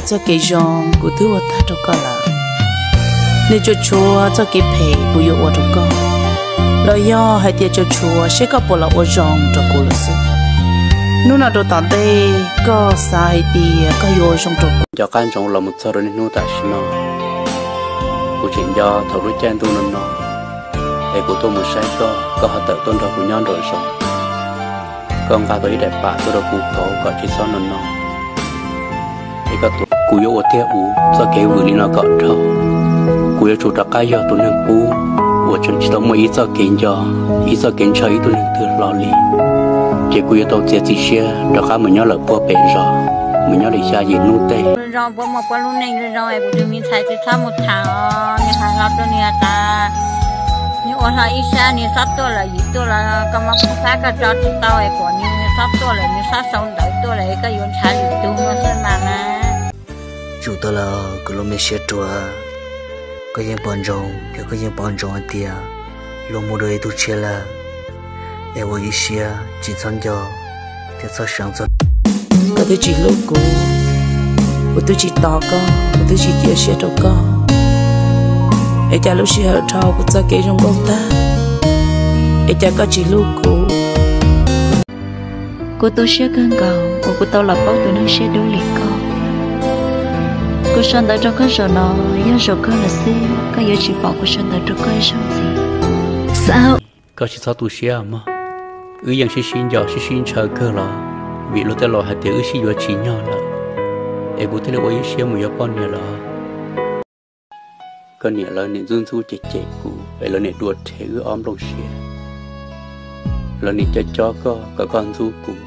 Txoj kev zoo kuv twb ua tag rau koj lawm. Nws tsuas tshuav txoj kev phem kuv yuav ua rau koj, los yog hais tias tsuas tshuav seb koj puas los ua zoo rau kuv lawm xwb. Hnub no rau tom ntej koj xav hais tias koj yuav ua zoo rau kuv. Nco qab ntsoov los mus txog rau niaj hnub tam sim no, kuv tseem nco thaum lub caij ntuj no no, es kuv tuaj mus saib koj, koj ho tawm tuaj nrog kuv nyob nraum zoov. Koj nqa tau ib daim pam tuaj rau kuv kauv kom tsis txhob no no. Es koj tuav, kuv yuav ua tiag ua txoj kev vwm li no kom dhau. Kuv yuav tsum rov qab yog tus neeg qub uas tseem tsis tau muaj ib txoj kev nco, ib txoj kev ntshaw ib tug neeg twg hlo li. Ces kuv yuav tau txiav txim siab rov qab mus nyob lawm puag pem zos, mus nyob li xya yim hnub tej. Zoo puas muaj puab lub neej zoo es kuv tus me ntxhais tsis txhob mus tham os, nws hais hlo rau nws has tas nws ua hlo ib sab, nws xob tuaj lawm, yim tuaj los koj muab phooj xab koj tso tsis tau es kuam nws, nws xob tuaj lawm, nws xob sau ntawv tuaj lawm es koj yuav ntshav lwm tus no xwb mas na. Tsum tau lawm kuv lub me siab ruam, koj yeej pom ntsoov, yog koj yeej pom ntsoov hais tias luag mus dua ib tug tshiab lawm, es ua ib siab tsis txhob nco thiab txhob xav txog. Koj twb tsis hlub kuv, kuv twb tsis tos koj, kuv twb tsis cia siab rau koj, es cas lub sij hawm dhau kuv txoj kev zoo nkauj tag, es cas koj tsis hlub kuv. Kuv tu siab kawg nkaus uas kuv tau los paub tus neeg siab dub li koj. Kuv sau ntawv rau koj zaum no yog zaum kawg lawm xwb, koj yuav tsis pom kuv sau ntawv rau koj ib zaug ntxiv. Xav. Koj tsis txhob tu siab mog, wb yeej sib sib nco sib sib ntshaw kawg los vim luag tej laus hais tias wb sib yuav tsim nyog lawm, es kuv thiaj li ua ib siab mus yuav poj niam lawm. Koj niam lawv niam ntxub ntxub cem cem kuv es lawv niam dua rhe wb ob nplooj siab. Lawv niam cob cob koj kom koj ntxub kuv,